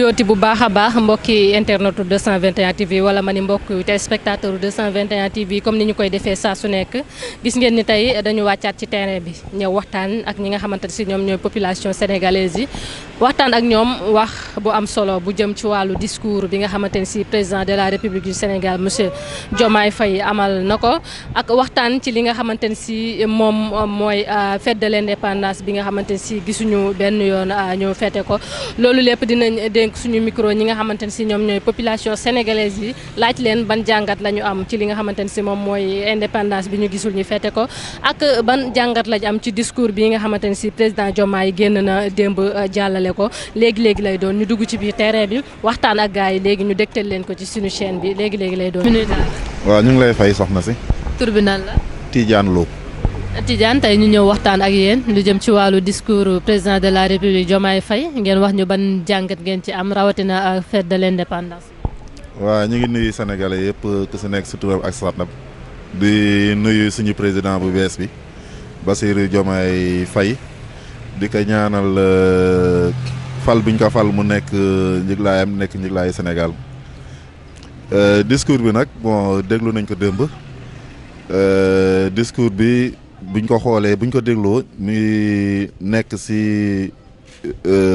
nuyooti bu baax a baax mbokki internetu 221 TV wala ma ni mbokki téléspectateur 221 TV comme ni ñu koy defee saa su nekk gis ngeen ni tey dañu wàccaat ci terrain bi ñëw waxtaan ak ñi nga xamante ne si ñoom ñooy population sénégalaise yi waxtaan ak ñoom wax bu am solo bu jëm ci wàllu discours bi nga xamante ne si président de la République du Sénégal monsieur Diomaye Faye amal na ko ak waxtaan ci li nga xamante ne si moom mooy fête de l'indépendance bi nga xamante ne si gisuñu benn yoon ñu fête ko loolu lépp dinañ dénk suñu micro ñi nga xamante ne si ñoom ñooy population sénégalaise yi laaj leen ban jàngat la ñu am ci li nga xamante ne si moom mooy indépendance bi ñu gisul ñu fête ko ak ban jàngat lañ am ci discours bi nga xamante ne si président Diomaye génn na démb jàllale ko léegi-léegi lay doon ñu dugg ci biir terrain bi waxtaan ak gars yi léegi ñu dégtal leen ko ci suñu chaîne bi léegi-léegi lay doon. waaw ñu ngi lay fay soxna si. tur bi nan la. Tidiane Lo. Tidiane tey ñu ñëw waxtaan ak yéen lu jëm ci wàllu discours président de la République Diomaye Faye ngeen wax ñu ban jàngat ngeen ci am rawatina fête de l'indépendance. waaw ñu ngi nuyu sénégalais yëpp ku si nekk si turam ak santam di nuyu suñu président bu bees bi Bassirou Diomaye Faye di ko ñaanal fal biñ ko fal mu nekk njëglaayam nekk njëglaayu Sénégal discours bi nag bon déglu nañ ko démb discours bi buñ ko xoolee buñ ko dégloo mi nekk si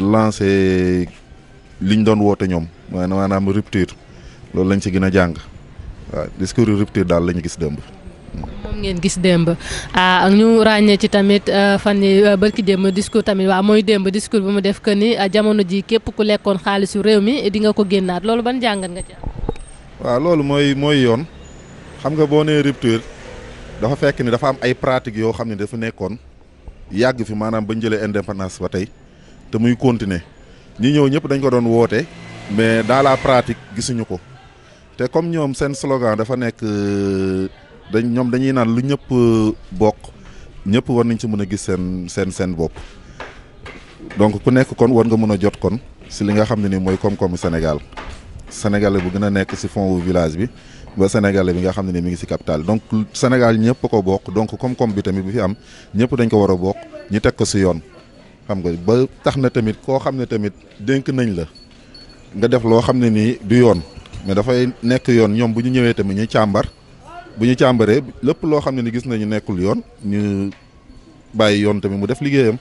lancé liñ doon woote ñoom maanaam rupture loolu lañ ci gën a jàng waaw discours rupture daal la ñu gis démb. moom ngeen gis démb ñu ràññee ci tamit fan yi barki démb discours tamit waaw mooy démb discours bi mu def que ni jamono ji képp ku lekkoon xaalisu réew mi di nga ko génnaat loolu ban jàngat nga ci am. waaw loolu mooy yoon xam nga boo nee rupture dafa fekk ni dafa am ay pratiques yoo xam ne dafa nekkoon yàgg fi maanaam bañ jëlee indépendance ba tey te muy continuer ñi ñëw ñëpp dañ ko doon woote mais dans la pratique gisuñu ko te comme ñoom seen slogan dafa nekk ñoom dañuy naan lu ñëpp bokk ñëpp war nañ ci mën a gis seen bopp donc ku nekk kon war nga mën a jot kon si li nga xam ne ni mooy koom-koomu Sénégalais bu gën a nekk si fond wu village bi ba Sénégalais bi nga xam ne ni mi ngi si capitale donc Sénégal ñëpp ko bokk donc koom-koom bi tamit bu fi am ñëpp dañ ko war a bokk ñu teg ko si yoon xam nga ba tax na tamit koo xam ne tamit dénk nañ la nga def loo xam ne nii du yoon mais dafay nekk yoon ñoom bu ñu ñëwee tamit ñu càmbar bu ñu càmbaree lépp loo xam ne ni gis nañu nekkul yoon ñu bàyyi yoon tamit mu def liggéeyam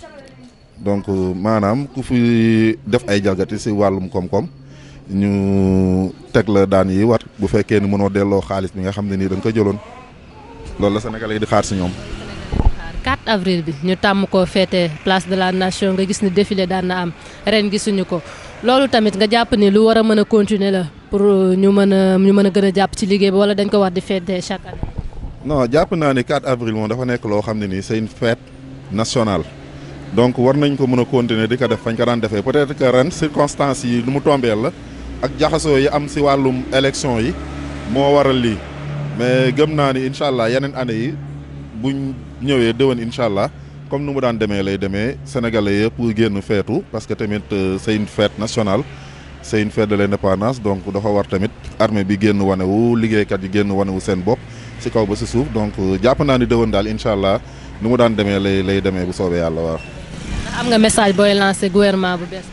donc maanaam ku fi def ay jalgati si wàllum koom-koom ñu teg la daan yi war bu fekkee ni mënoo delloo xaalis bi nga xam ne nii da nga ko jëloon loolu la Sénégalais yi di xaar si ñoom. 4 avril bi ñu tàmm koo féete place de la nation nga gis ni défilé daan na am ren gisuñu ko loolu tamit nga jàpp ni lu war a mën a continuer la pour ñu mën a gën a jàpp ci liggéey bi wala dañ ko war di féete chaque année. non jàpp naa ni 4 avril moom dafa nekk loo xam ne nii c'est une fête nationale donc war nañ ko mën a continuer di ko def fañ ko daan defee peut-être que ren circonstances yi lu mu tombeel la ak jaxasoo yi am si wàllum élection yi moo waral lii mais gëm naa ni incha allah yeneen année yi buñ ñëwee déwén incha allah comme nu mu daan demee lay demee sénégalais yëpp génn feetu parce que tamit c'est une fête nationale c'est une fête de l'indépendance donc dafa war tamit armée bi génn wanewu liggéeykat yi génn wanewu seen bopp si kaw ba si suuf donc jàpp naa ni déwén daal incha allah nu mu daan demee lay demee bu soobee yàlla waaw. am nga message booy lancé gouvernement bu bees.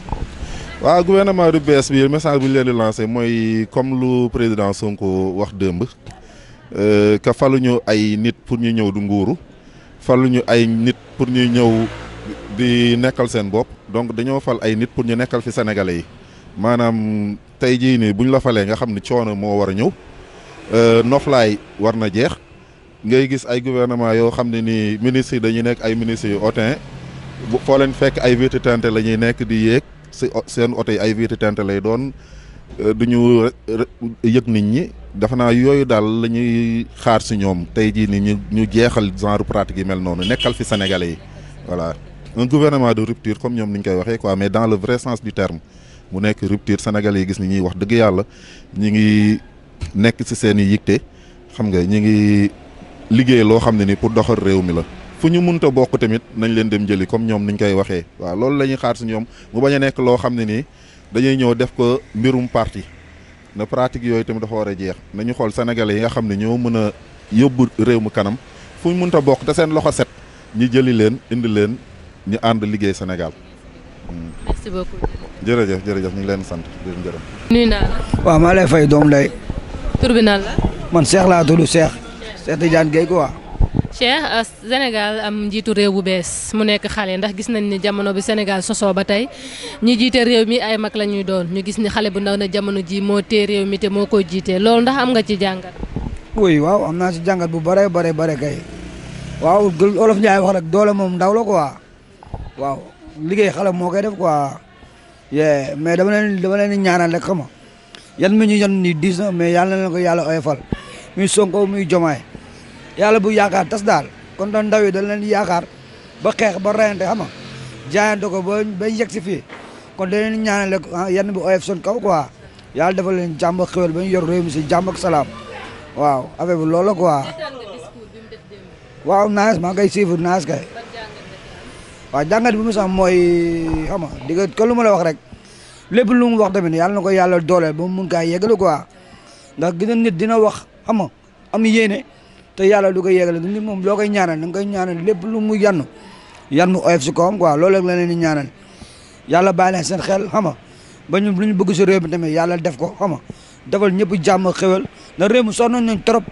waaw gouvernement bu bees bi message bu ñu leen di lancé mooy comme lu président Sonko wax démb ka faluñu ay nit pour ñu ñëw du nguuru faluñu ay nit pour ñu ñëw di nekkal seen bopp donc dañoo fal ay nit pour ñu nekkal fi sénégalais yi maanaam tey jii nii buñ la falee nga xam ni coono moo war a ñëw noflaay war na jeex ngay gis ay gouvernement yoo xam ne nii ministres yi dañuy nekk ay ministres yu hautain foo leen fekk ay vitres teintées la ñuy nekk di yéeg si seen oto yi ay vitres teintées lay doon du ñu yëg nit ñi dafa naa yooyu daal la ñuy xaar si ñoom tey jii ni ñu jeexal genre pratique yi mel noonu nekkal fi sénégalais yi voilà un gouvernement de rupture comme ñoom ni ñu koy waxee quoi mais dans le vrai sens du terme mu nekk rupture sénégalais yi gis ni ñuy wax dëgg yàlla ñi ngi nekk si seen i yigte xam nga ñi ngi liggéey loo xam ne ni pour doxal réew mi la fu ñu mënta bokk tamit nañ leen dem jëli comme ñoom niñ koy waxee waaw loolu la ñuy xaar si ñoom mu bañ a nekk loo xam ne nii dañuy ñëw def ko mbirum parti na pratique yooyu tamit dafa war a jeex nañu xool sénégalais yi nga xam ne ñoo mën a yóbbu réew mi kanam fu ñu mënta bokk te seen loxo set ñi jëli leen indi leen ñu ànd liggéey Sénégal. Merci beaucoup. jërëjëf jërëjëf ñu ngi leen sant di leen gërëm. nuyu naa la. waaw maa lay fay doom day. tur bi nan la. man Cheikh laa tudd Cheikh Tidiane Gueye quoi. Cheikh Sénégal am njiitu réew bu bees mu nekk xale ndax gis nañ ni jamono bi Sénégal sosoo ba tey ñi jiite réew mi ay mag la ñuy doon ñu gis ni xale bu ndaw na jamono ji moo tee réew mi te moo koy jiite loolu ndax am nga ci jàngat. oui waaw am naa ci jàngat bu bare kay. waaw olof Ndiaye wax rek doole moom ndaw la quoi. waaw liggéey xale moo koy def quoi. mais dama leen di ñaanal rek xam nga yan mi ñu yon ni diis na mais yàlla na leen ko yàlla oyofal muy Sonko muy Diomaye yàlla bu yaakaar tas daal kon doon ndaw yi dañ leen di yaakaar ba xeex ba reyante xam nga jaayante ko ba yegg si fii kon dañ leen di ñaanal rek yan bi oyof seen kaw quoi yàlla defal leen jàmm ak xéwal ba ñu yor réew mi si jàmm ak salaam waaw affaire bi loolu la quoi. waaw naas maa ngi koy suivre naas kay. waaw jàngat bi mu sax mooy xam nga di ko lu ma la wax rek lépp lu mu wax tamit yàlla na ko yàlla dooleel ba mu mun kaa yeggale quoi ndax gis nit dina wax xam nga am yéene te yàlla du ko yeggale nit moom loo koy ñaanal da nga koy ñaanal lépp lu mu yan mu oyof si kawam quoi loolu rek la leen di ñaanal yàlla bàyyi leen seen xel xam nga ba ñu lu ñu bëgg si réew mi tamit yàlla def ko xam nga defal ñëpp jàmm xewal na réew mi sonn nañ trop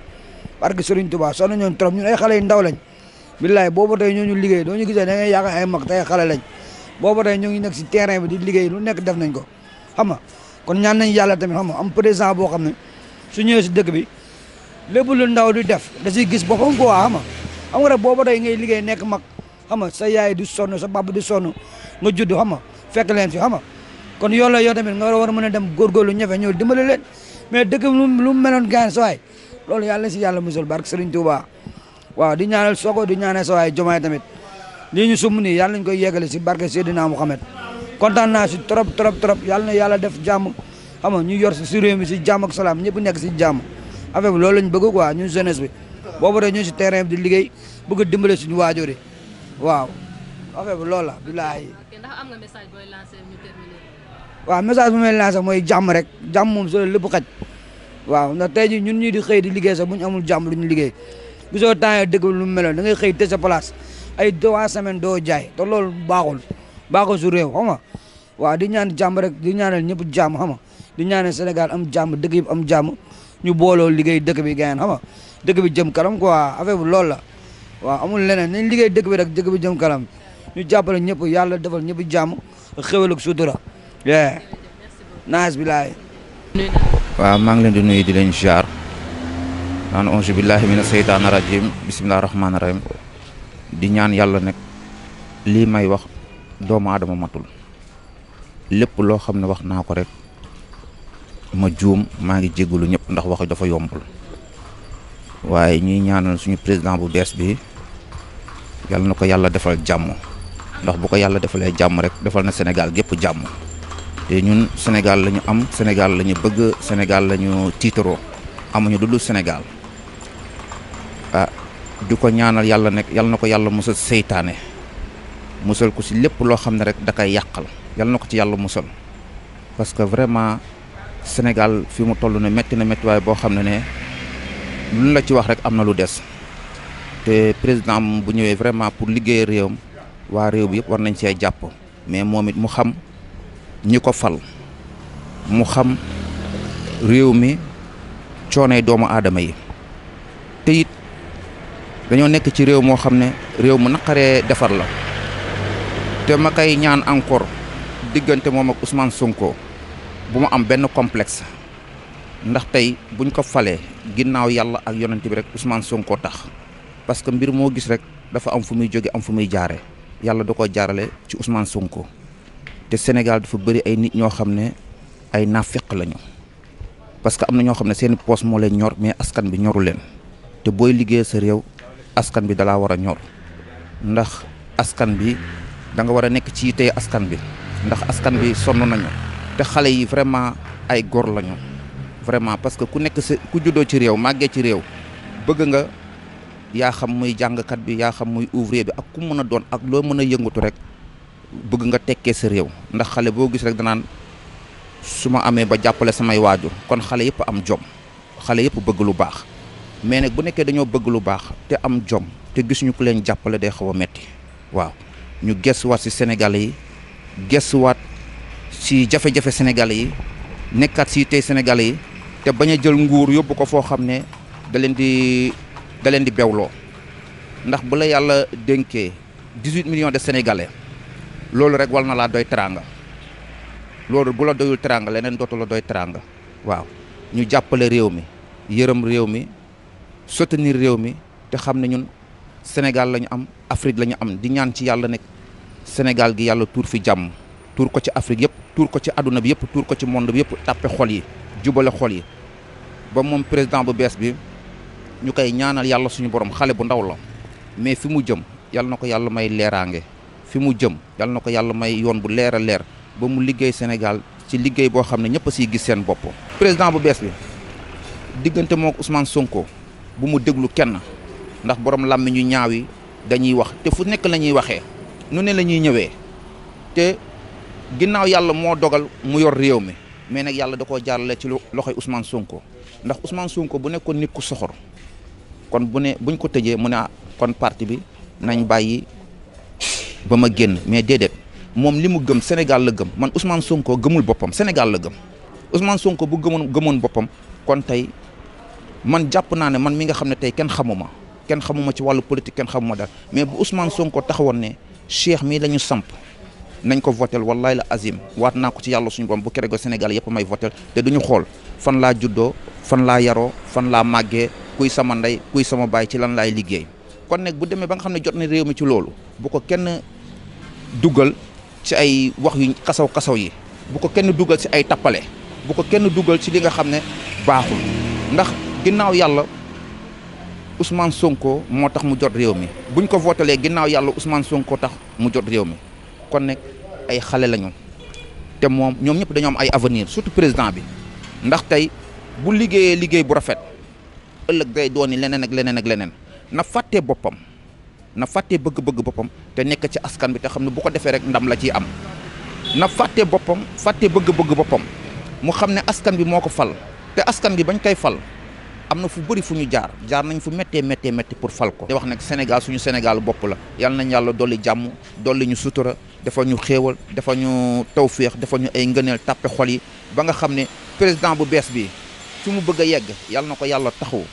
parce que Serigne Touba sonn nañ trop ñun ay xale yu ndaw lañ. billaay booba tey ñoo ñu liggéey doo ñu gisee da ngay yaakaar ay mag tey xale lañ booba tey ñoo ngi nekk si terrain bi di liggéey lu nekk def nañ ko xam nga kon ñaan nañ yàlla tamit xam nga am président boo xam ne su ñëwee si dëkk bi lépp lu ndaw di def da siy gis boppam quoi xam nga rek booba tey ngay liggéey nekk mag xam nga sa yaay di sonn sa papa di sonn nga judd xam nga fekk leen fi xam nga kon yow la yow tamit nga war a mën a dem góorgóorlu ñëfe ñëw dimbali leen mais dëkk bi lu meloon gaan sa waay loolu yàlla si yàlla musal barke Serigne Touba waaw di ñaanal Sonko di ñaanal sa waay Diomaye tamit lii ñu sumb nii yàlla nañ koy yeggale si barke Seydina Mouhamed kontaan naa si trop yàlla na yàlla def jàmm xam nga ñu yor si réew mi si jàmm ak salaam ñëpp nekk si jàmm affaire bi loolu lañ bëgg quoi ñun jeunesse bi boobu rek ñu si terrain bi di liggéey bëgg a dimbale suñu waajur yi waaw affaire bi loolu la bilaay. ndax am nga message booy lancé ñu terminer. waaw message bu may lancé mooy jàmm rek jàmm moom solo lépp xaj waaw ndax tey jii ñun ñii di xëy di liggéey sax bu ñu amul jàmm lu ñu liggéey gisoo temps dëgg lu mu meloon da ngay xëy tëj sa place ay 2 semaines doo jaay te loolu baaxul su réew xam nga waaw di ñaan jàmm rek di ñaanal ñëpp jàmm xam nga di ñaanal Sénégal am jàmm dëkk yëpp am jàmm ñu booloo liggéey dëkk bi gaañ xam nga dëkk bi jëm kanam quoi affaire bi loolu la waaw amul leneen nañ liggéey dëkk bi rek dëkk bi jëm kanam ñu jàppale ñëpp yàlla defal ñëpp jàmm ak xéwal ak sutura naas bi laay. waaw maa ngi leen di nuyu di leen ziar naan auzu billahi mina seytaani rajim bismillahi rahmaani rahim di ñaan yàlla nag lii may wax doomu aadama matul lépp loo xam ne wax naa ko rek ma juum maa ngi jéggalu ñëpp ndax wax dafa yombul waaye ñuy ñaanal suñu président bu bees bi yàlla na ko yàlla defal jàmm ndax bu ko yàlla defalee jàmm rek defal na Sénégal gépp jàmm te ñun Sénégal la ñu am Sénégal la ñu bëgg Sénégal la ñu tiitaroo amuñu dudul Sénégal di ko ñaanal yàlla nekk yàlla na ko yàlla musal seytaane musal ko si lépp loo xam ne rek da koy yàqal yàlla na ko ci yàlla musal parce que vraiment Sénégal fi mu toll ne métti na méttiwaay boo xam ne lu la ci wax rek am na lu des te président bu ñëwee vraiment pour liggéey réewam waa réew bi yëpp war nañ see jàpp mais moom it mu xam ñi ko fal mu xam réew mi coonay doomu aadama yi te it dañoo nekk ci réew moo xam ne réew mu naqaree defar la te ma koy ñaan encore diggante moom ak Ousmane Sonko bu mu am benn complexe ndax tey buñ ko falee ginnaaw yàlla ak yonent bi rek Ousmane Sonko tax parce que mbir moo gis rek dafa am fu muy jóge am fu muy jaare yàlla da ko jaarale ci Ousmane Sonko te Sénégal dafa bëri ay nit ñoo xam ne ay naafeq lañu parce que am na ñoo xam ne seeni poos moo leen ñor mais askan bi ñoru leen te booy liggéey sa réew askan bi dalaa war a ñor ndax askan bi da nga war a nekk ci tey askan bi ndax askan bi sonn nañu te xale yi vraiment ay góor lañu vraiment parce que ku nekk ku juddoo ci réew màggee ci réew bëgg nga yaa xam muy jàngkat bi yaa xam muy ouvrier bi ak ku mën a doon ak loo mën a yëngatu rek bëgg nga tekkee sa réew ndax xale boo gis rek danaan su ma amee ba jàppale samay waajur kon xale yëpp am jom xale yëpp bëgg lu baax mais nag bu nekkee dañoo bëgg lu baax te am jom te gisuñu ku leen jàppale day xaw a metti waaw ñu gëstuwaat ci Sénégalais yi gëstuwaat si jafe-jafe sénégalais yi nekkaat si tey sénégalais yi te bañ a jël nguur yóbbu ko foo xam ne da leen di bewloo ndax bu la yàlla dénkee 18 millions de sénégalais loolu rek wal na laa doy teranga loolu bu la doyul teranga leneen dootu la doy teranga waaw ñu jàppale réew mi yërëm réew mi soutenir réew mi te xam ne ñun Sénégal la ñu am Afrique la ñu am di ñaan ci yàlla nekk Sénégal gi yàlla tuur fi jàmm tuur ko ci Afrique yëpp tuur ko ci àdduna bi yëpp tuur ko ci monde bi yëpp tàppe xol yi jubale xol yi ba moom président bu bees bi ñu koy ñaanal yàlla suñu borom xale bu ndaw la mais fi mu jëm yàlla na ko yàlla may leeraange fi mu jëm yàlla na ko yàlla may yoon bu leer a leer ba mu liggéey Sénégal ci liggéey boo xam ne ñëpp a siy gis seen bopp. président bu bees bi diggante moo Ousmane Sonko bu mu déglu kenn ndax borom làmmiñ ñu ñaaw yi dañuy wax te fu nekk la ñuy waxee nu ne la ñuy ñëwee te ginnaaw yàlla moo dogal mu yor réew mi mais nag yàlla da koo jaarale ci loxoy Ousmane Sonko ndax Ousmane Sonko bu nekkoon nit ku soxor kon buñ ko tëjee mu ne kon parti bi nañ bàyyi ba ma génn mais déedéet moom li mu gëm Sénégal la gëm man Ousmane Sonko gëmul boppam Sénégal la gëm Ousmane Sonko bu gëmoon boppam kon tey man jàpp naa ne man mi nga xam ne tey kenn xamuma ci wàllu politique kenn xamuma dara mais bu Ousmane Sonko taxawoon ne Cheikh mii la ñu samp nañ ko votel wallahi la azim waat naa ko ci yàlla suñu borom bu kerego Sénégal yëpp may votel te duñu xool fan laa juddoo fan laa yaroo fan laa màggee kuy sama ndey kuy sama baay ci lan laay liggéey kon nag bu demee ba nga xam ne jot na réew mi ci loolu bu ko kenn dugal ci ay wax yu kasaw yi bu ko kenn dugal ci ay tappale bu ko kenn dugal ci li nga xam ne baaxul ndax ginnaaw yàlla Ousmane Sonko moo tax mu jot réew mi buñ ko votelee ginnaaw yàlla Ousmane Sonko tax mu jot réew mi kon nag ay xale lañu te moom ñoom ñëpp dañoo am ay avenir surtout président bi ndax tey bu liggéeyee liggéey bu rafet ëllëg day dooni leneen ak leneen na fàttee boppam na fàttee bëgg-bëgg boppam te nekk ci askan bi te xam ne bu ko defee rek ndam la ciy am na fàttee boppam fàttee bëgg-bëgg boppam mu xam ne askan bi moo ko fal te askan bi bañ koy fal am na fu bëri fu ñu jaar nañ fu méttee pour fal ko. di wax nag Sénégal suñu Sénégal bopp la yal nañ yàlla dolli jàmm dolli ñu sutura dafa ñu xéewal dafa ñu tawféex dafa ñu ay ngëneel tàppe xol yi ba nga xam ne président bu bees bi fi mu bëgg a yegg yal na ko yàlla taxaw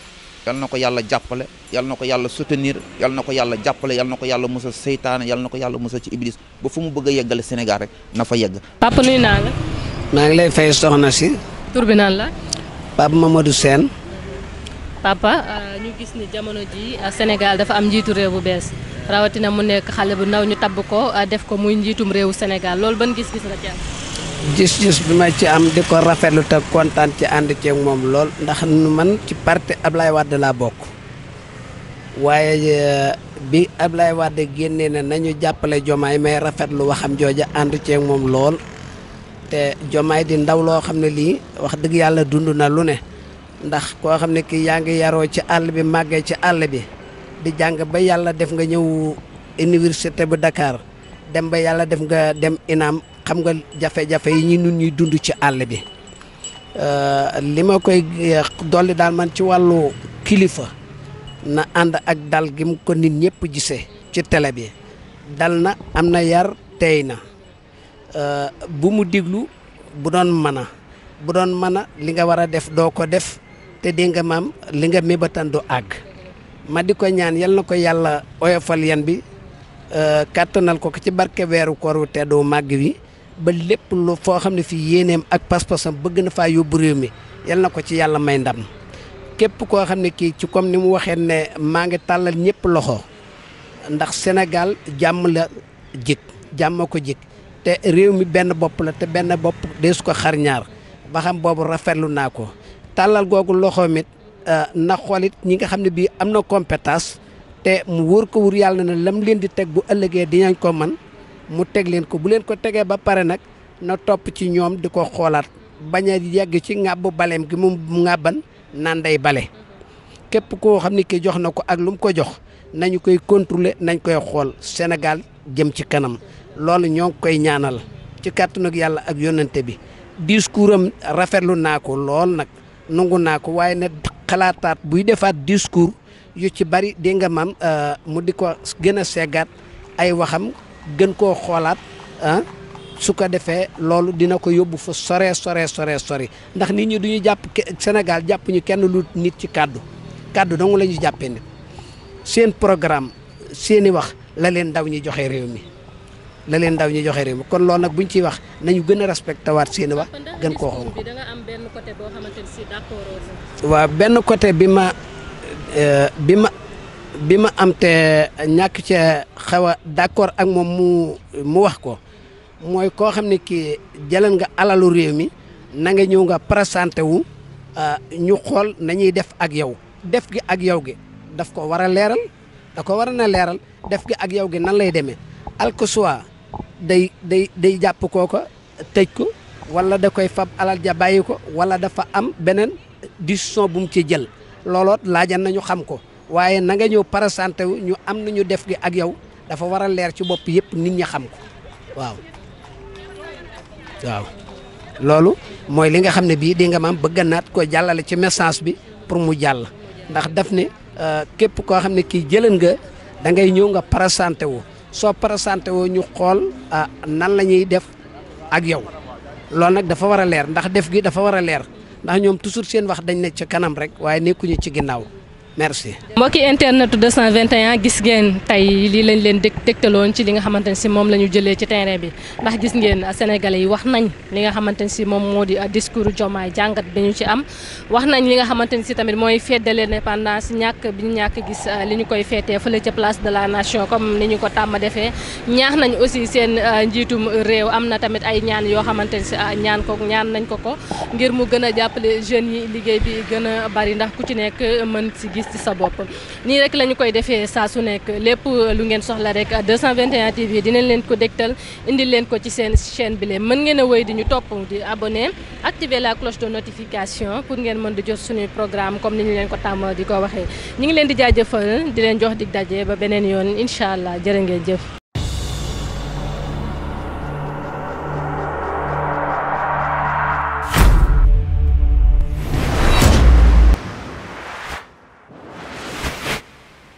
yal na ko yàlla jàppale yal na ko yàlla soutenir yal na ko yàlla jàppale yal na ko yàlla musal seytaane yal na ko yàlla musal ci iblis ba fu mu bëgg a yeggale Sénégal rek na fa yegg. papa nuyu naa la. maa ngi lay fay soxna si. tur bi naan la. Papa Mamadou Sène. papa ñu gis ni jamono ji Sénégal dafa am njiitu réew bu bees rawatina mu nekk xale bu ndaw ñu tabb ko def ko muy njiitum réewu Sénégal loolu ban gis-gis nga ci am. gis-gis bi ma ci am di ko rafetlu te kontaan ci ànd ceeg moom lool ndax man ci parti Ablaye Wade laa bokk waaye bi Ablaye Wade génnee na nañu jàppale Jomaay may rafetlu waxam jooja ànd ceeg moom lool te Jomaay di ndaw loo xam ne lii wax dëgg yàlla dund na lu ne. ndax koo xam ne kii yaa ngi yaroo ci àll bi màggee ci àll bi di jàng ba yàlla def nga ñëw université bu Dakar dem ba yàlla def nga dem INAM xam nga jafe-jafe yi ñi nun ñuy dund ci àll bi li ma koy dolli daal man ci wàllu kilifa na ànd ak dal gi mu ko nit ñëpp gisee ci télé bi dal na am na yar tey na bu mu diglu bu doon mën a li nga war a def doo ko def te dégg nga maam li nga mébatan du àgg ma di ko ñaan yal na ko yàlla oyofal yan bi kàttanal ko ci barke weeru koor wu teddu màgg wi ba lépp lu foo xam ne fii yéeneem ak pas-pasam bëgg na faa yóbbu réew mi yal na ko ci yàlla may ndam képp koo xam ne kii ci comme ni mu waxee ne maa ngi tàllal ñëpp loxo ndax Sénégal jàmm la jik jàmm ko jik te réew mi benn bopp la te benn bopp deesu ko xar ñaar ba xam boobu rafetlu naa ko tàllal googu loxo mit na xoolit ñi nga xam ne bii am na compétence te mu wóor ko wóor yàlla na lam leen di teg bu ëllëgee dinañ ko man mu teg leen ko bu leen ko tegee ba pare nag na topp ci ñoom di ko xoolaat bañ a yegg ci ŋàbbu baleem gi mu ŋàbban naan day bale képp koo xam ne ki jox na ko ak lu mu ko jox nañu koy contrôler nañ koy xool Sénégal jëm ci kanam loolu ñoo ngi koy ñaanal ci kàttanu ak yàlla ak yonante bi discours am rafetlu naa ko lool nag nangu naa ko waaye ne xalaataat buy defaat discours yu ci bari dégg nga maam mu di ko gën a seggaat ay waxam gën koo xoolaat su ko defee loolu dina ko yóbbu fa sore ndax nit ñi duñu jàpp Sénégal jàpp ñu kenn lu nit ci kàddu dong la ñu jàppee nit seen programme seeni wax la leen ndaw ñi joxe réew mi kon loolu nag buñ ciy wax nañu gën a respecté waat seeni wax gën koo xool. da nga am benn côté boo xamante ni si d'accord. waaw benn côté bi ma am te ñàkk ca xaw a d'accord ak moom mu wax ko mooy koo xam ne kii jëlal nga alalu réew mi na nga ñëw nga présenté wu ñu xool nañuy def ak yow def gi ak yow gi daf ko war a leeral def gi ak yow gi nan lay demee alko soit day jàpp kooko tëj ko wala da koy fab alal ja bàyyi ko wala dafa am beneen décision bu mu ci jël looloot laajan nañu xam ko waaye na nga ñëw présenté wu ñu am nañu def gi ak yow dafa war a leer ci bopp yëpp nit ñi xam ko waaw loolu mooy li nga xam ne bii di nga maam bëgg naat ko jàllale ci message bi pour mu jàll ndax daf ne képp koo xam ne kii jëlan nga da ngay ñëw nga présenté wu soo présenté woo ñu xool nan la ñuy def ak yow loolu nag dafa war a leer ndax def gi dafa war a leer ndax ñoom toujours seen wax dañ ne ci kanam rek waaye nekkuñu ci ginnaaw merci. mbokki internetu 221 gis ngeen tey lii lañ leen dégtaloon ci li nga xamante ne si moom la ñu jëlee ci terrain bi ndax gis ngeen sénégalais yi wax nañ li nga xamante ne si moom moo di discours Diomaye jàngat bi ñu ci am wax nañ li nga xamante ne si tamit mooy fête de l'indépendance ñàkk bi ñu ñàkk gis li ñu koy feetee fële ca place de la nation comme ni ñu ko tàmm defee ñaax nañ aussi seen njiitum réew am na tamit ay ñaan yoo xamante ne si ñaan nañ ko ngir mu gën a jàppale jeunes yi liggéey bi gën a bari ndax ku ci nekk mën si gis ci sa bopp nii rek la ñu koy defee saa su nekk lépp lu ngeen soxla rek 221 TV dinañ leen ko dégtal indil leen ko ci seen chaîne bi leen mën ngeen a wéy di ñu topp di abonné activer la cloche de notification pour ngeen mën di jot suñuy programme comme ni ñu leen ko tàmm di ko waxee ñu ngi leen di jaajëfal di leen jox dig daje ba beneen yoon incha allah jërë ngeen jëf.